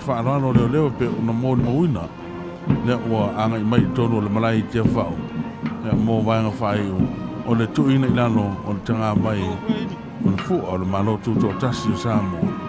faaaloalo leoleo e pei ona molimauina lea ua agai mai i totonu o le malae i Tiafau mo vaega faaiu o le tuuina i lalo o le tagavai o le fua o le Malo Tutoatasi o Samoa.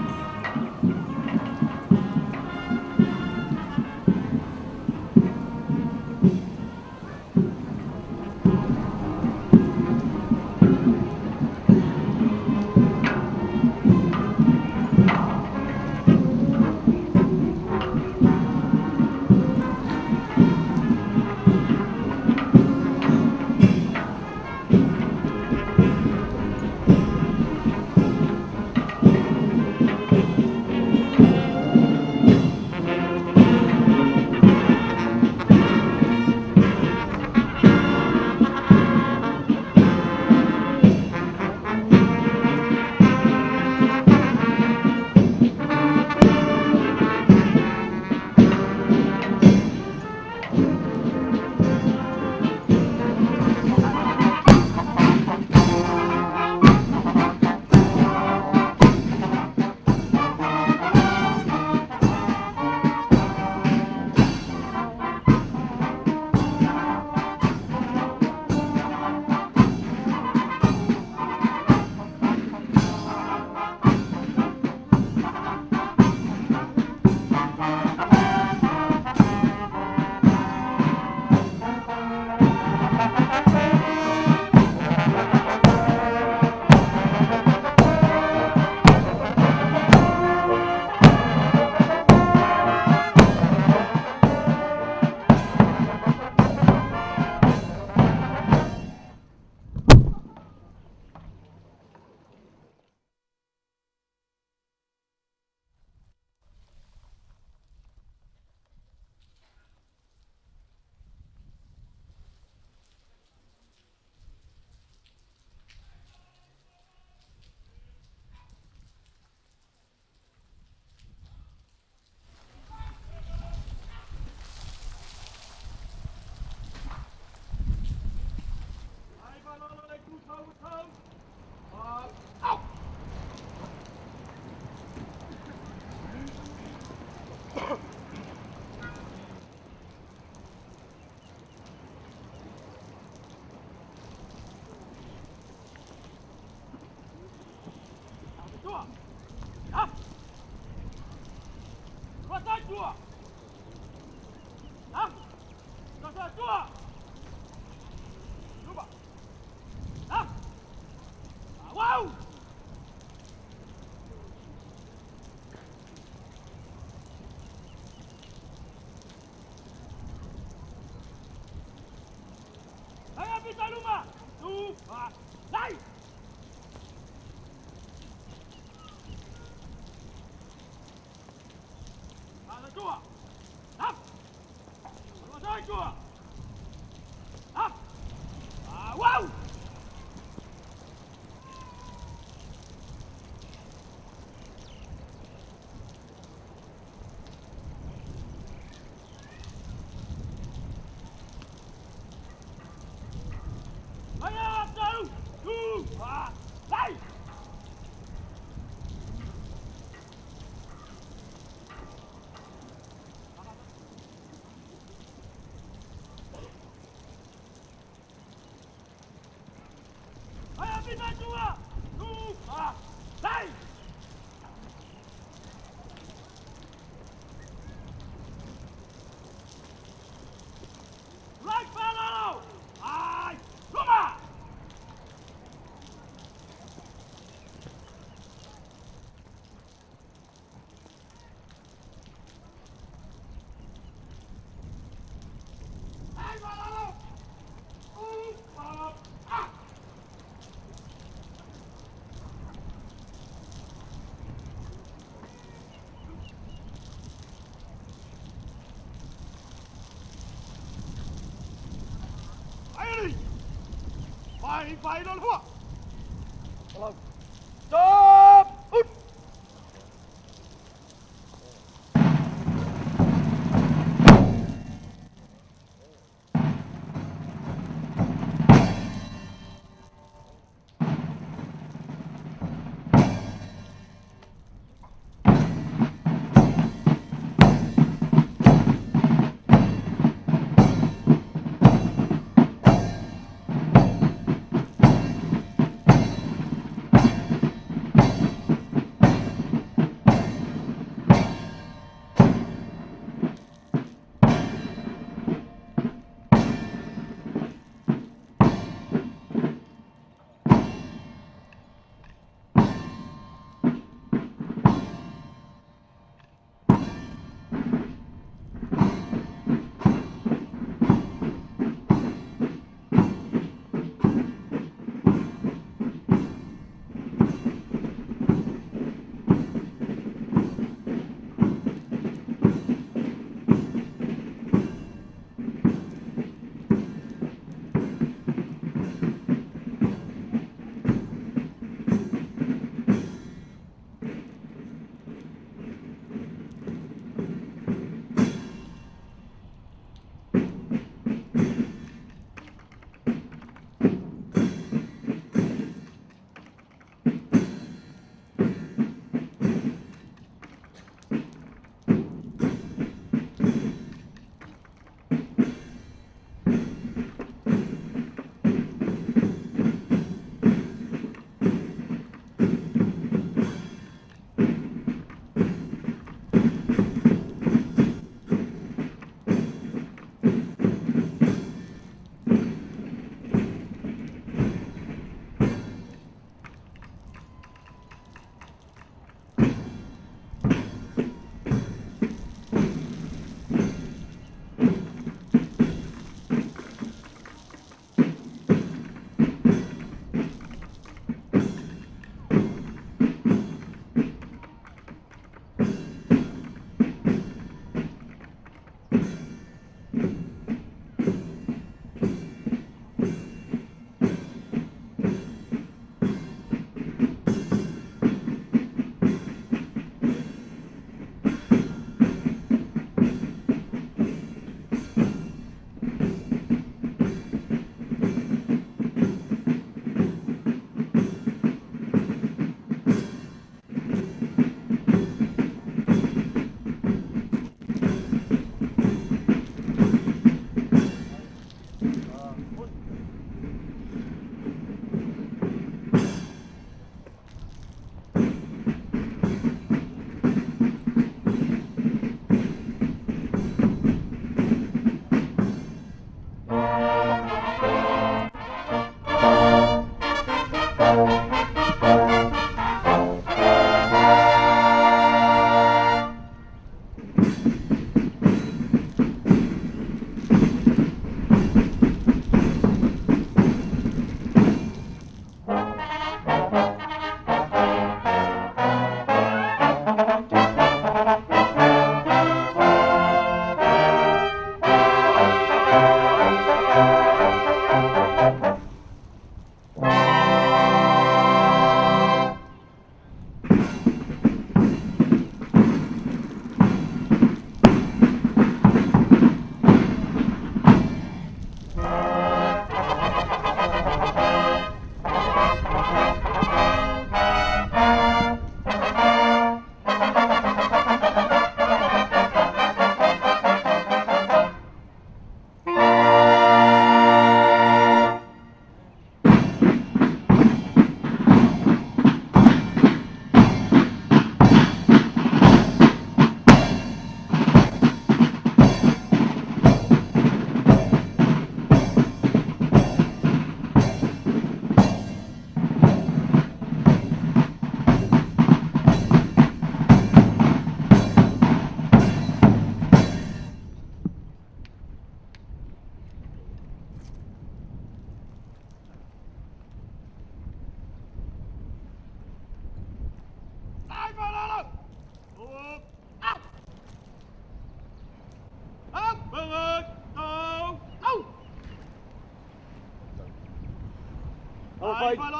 Stop!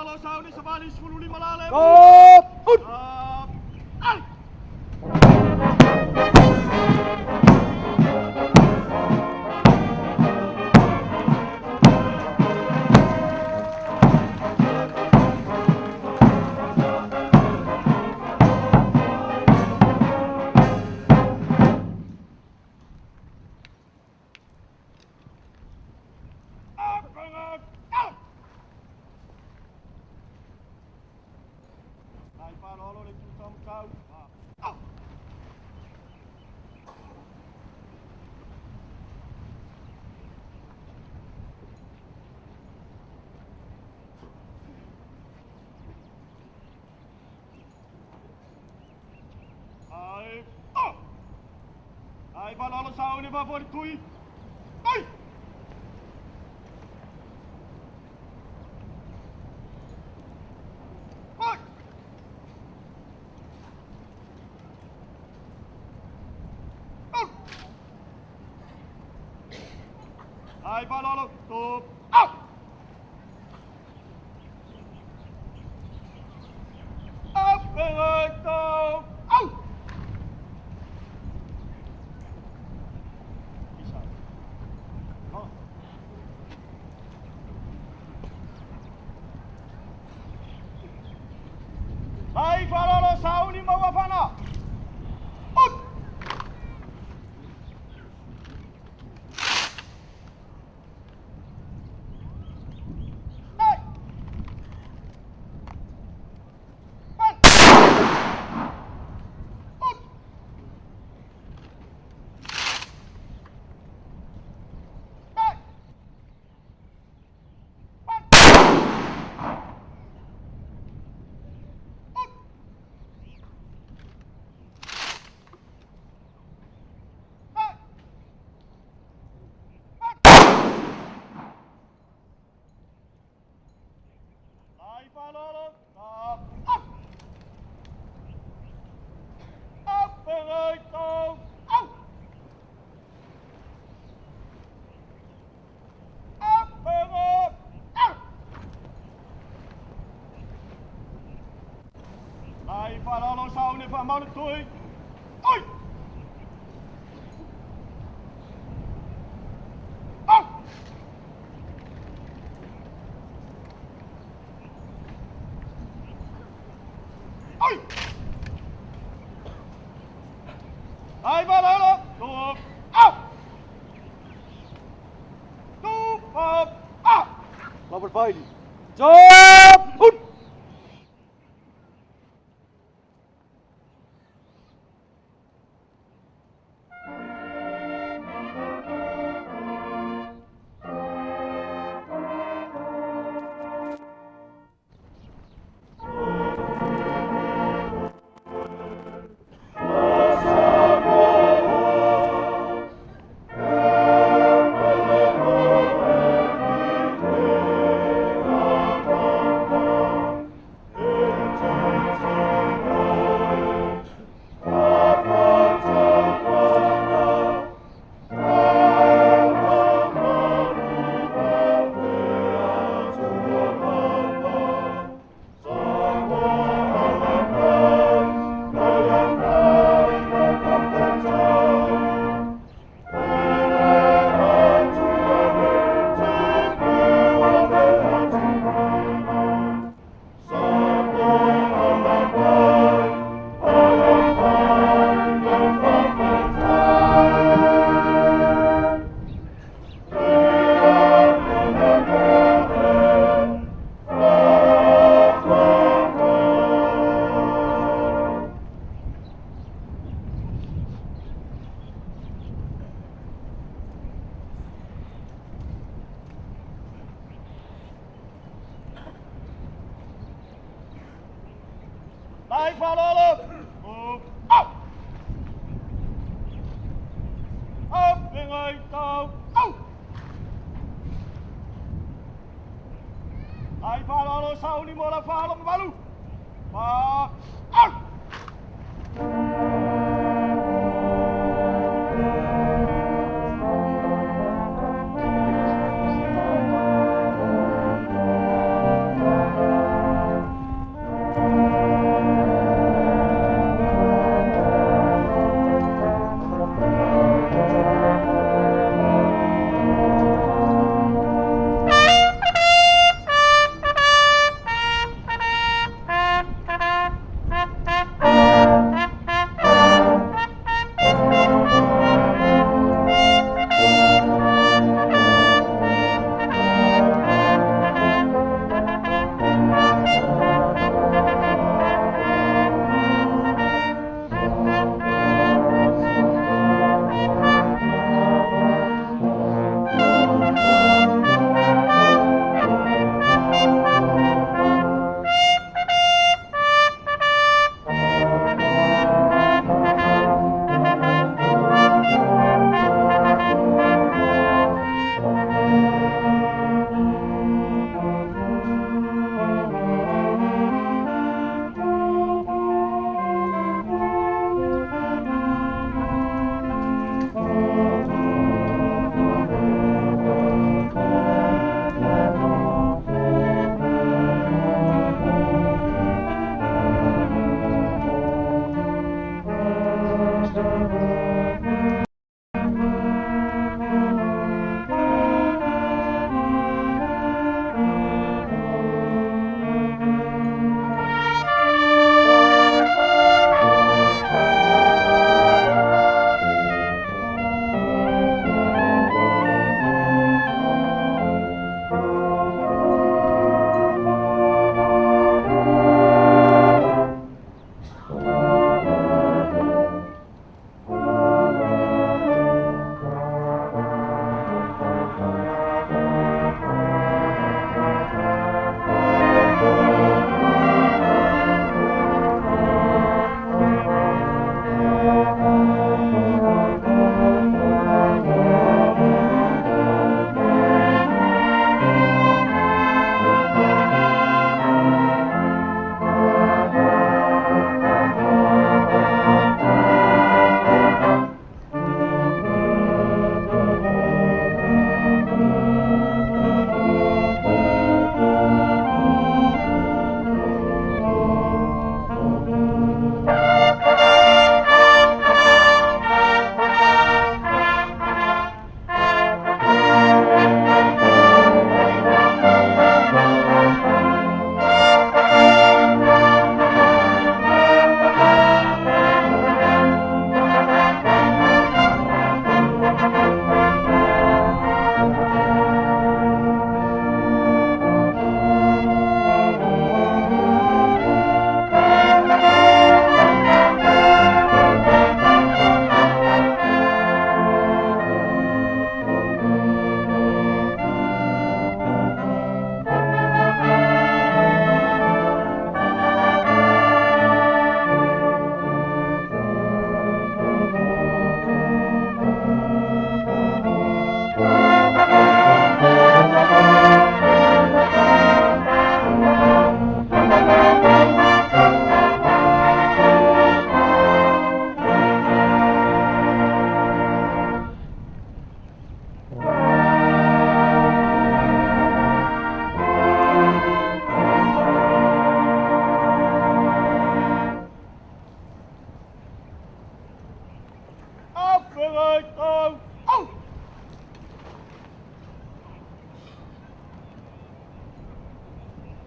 Stop!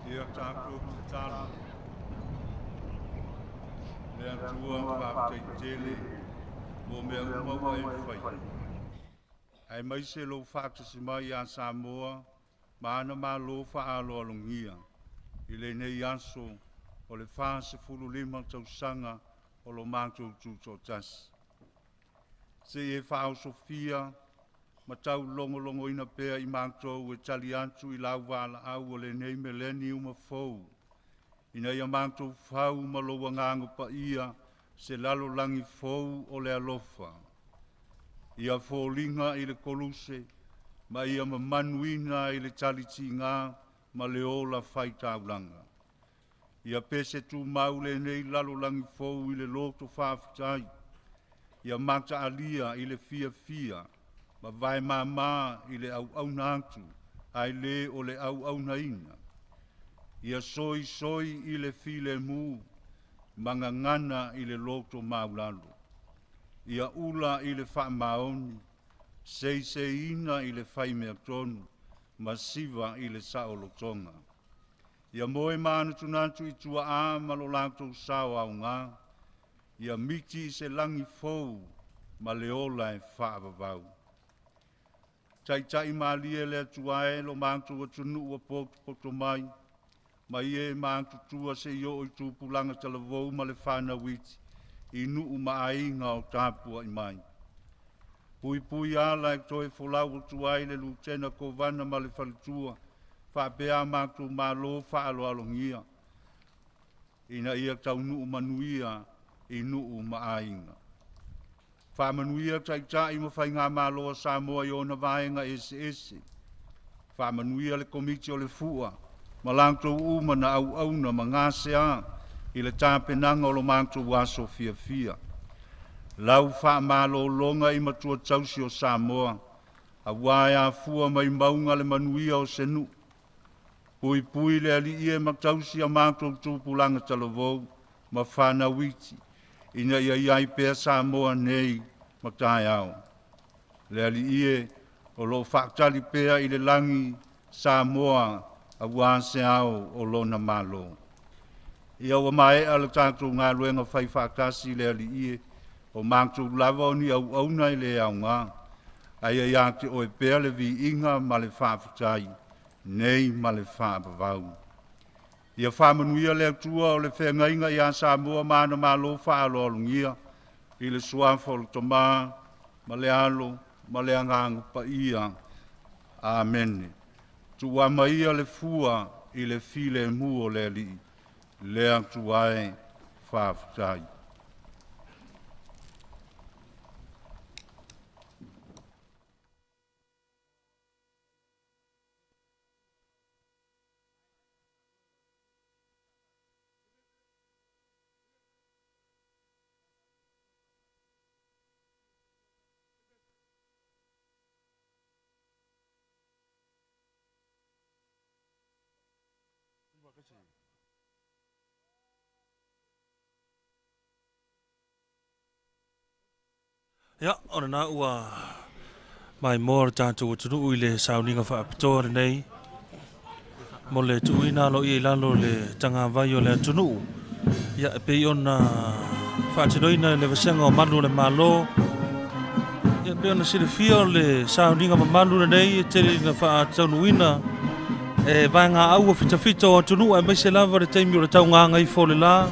Ia tatou tatalo. Le Atua faafetai tele mo mea uma ua e faia. Aemaise lou faatasi mai ia Samoa ma ana malo faaaloalogia i lenei aso o le 45 tausaga o lo matou tutoatasi. Se i e faaosofia ma taulogologoina pea i matou e tali atu i lau valaau o lenei meleniuma fou, ina ia matou fau ma lou agaga paia se lalolagi fou o le alofa. Ia foliga i le koluse ma ia mamanuina i le talitiga ma le ola faitaulaga. Ia pese tumau lenei lalolagi fou i le loto faafetai, ia mataalia i le fiafia ma vaemāmā i le auauna atu ae lē o le auaunaina. Ia soisoi i le filemu ma gagana i le loto maulalo. Ia ula i le faamaoni, seiseiina i le faimeatonu ma siva i le saolotoga. Ia moe manatunatu i tuaa ma lo latou sao aoga, ia miti i se lagi fou ma le ola e faavavau. Taitai malie le Atua e lo matou atunuu ua potopoto mai, mai e matutua seia oo i tupulaga talavou ma le fanau iti i nuu ma aiga o tapuai mai. Puipui ala e toe folau atu ai le Lutena Kovana ma le faletua faapea a matou malo faaaloalogia ina ia taunuu manuia i nuu ma aiga. Faamanuia taitai ma faigamalo a Samoa i ona vaega eseese. Faamanuia le Komiti o le Fua ma latou uma na auauna ma gasea i le tapenaga o lo matou aso fiafia. Lau faamalologa i matua tausi o Samoa, auā e afua mai mauga le manuia o se nuu. Puipui le Alii e ma tausi a matou tupulaga talavou ma fanau iti, ina ia i ai pea Samoa nei ma taeao. Le Alii e o loo faatali pea i le lagi Samoa auā se ao o lona Malo. Ia ua maea le tatou galuega fai faatasi le Alii e, o matou lava o ni auauna e le aoga, ae ia te oe pea le viiga ma le faafetai nei ma le faavavau. Ia faamanuia le Atua o le feagaiga ia Samoa ma ana malo faaaloalogia i le suafa o le Tama ma le Alo ma le Agaga Paia. Amene. Tuuama ia le fua i le filemu o le Alii, le Atua e faafetai. Ia, o lena ua maimoa le tatou atunuu i le sauniga faapitoa lenei mo le tuuina aloaia i lalo o le tagavai o le atunuu. Ia, e pei ona faatinoina e le Vasega o Malu o le Malo. Ia, e pei ona silafia o le sauniga mamalu lenei e tele ina faataunuuina e vaegaau o fitafita o atunuu aemaise lava le taimi o le taugāgaifo o le la.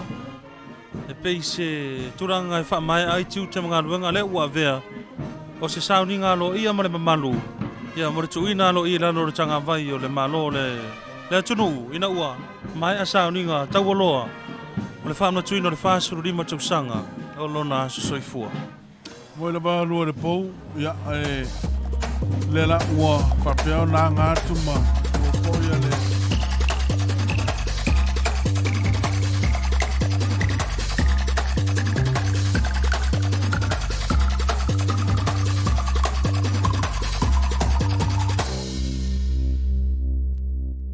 E pei se tulaga e faamaea ai tiute ma galuega lea ua avea o se sauniga aloaia ma le mamalu ia mo le tuuina aloaia i lalo o le tagavai o le Malo o le le atunuu ina ua maea sauniga taualoa o le faamanatuina o le 45 tausaga o lona aso soifua. Moi lava lua le pou, ia, e, lea la ua faapea ona aga atu ma ua foi le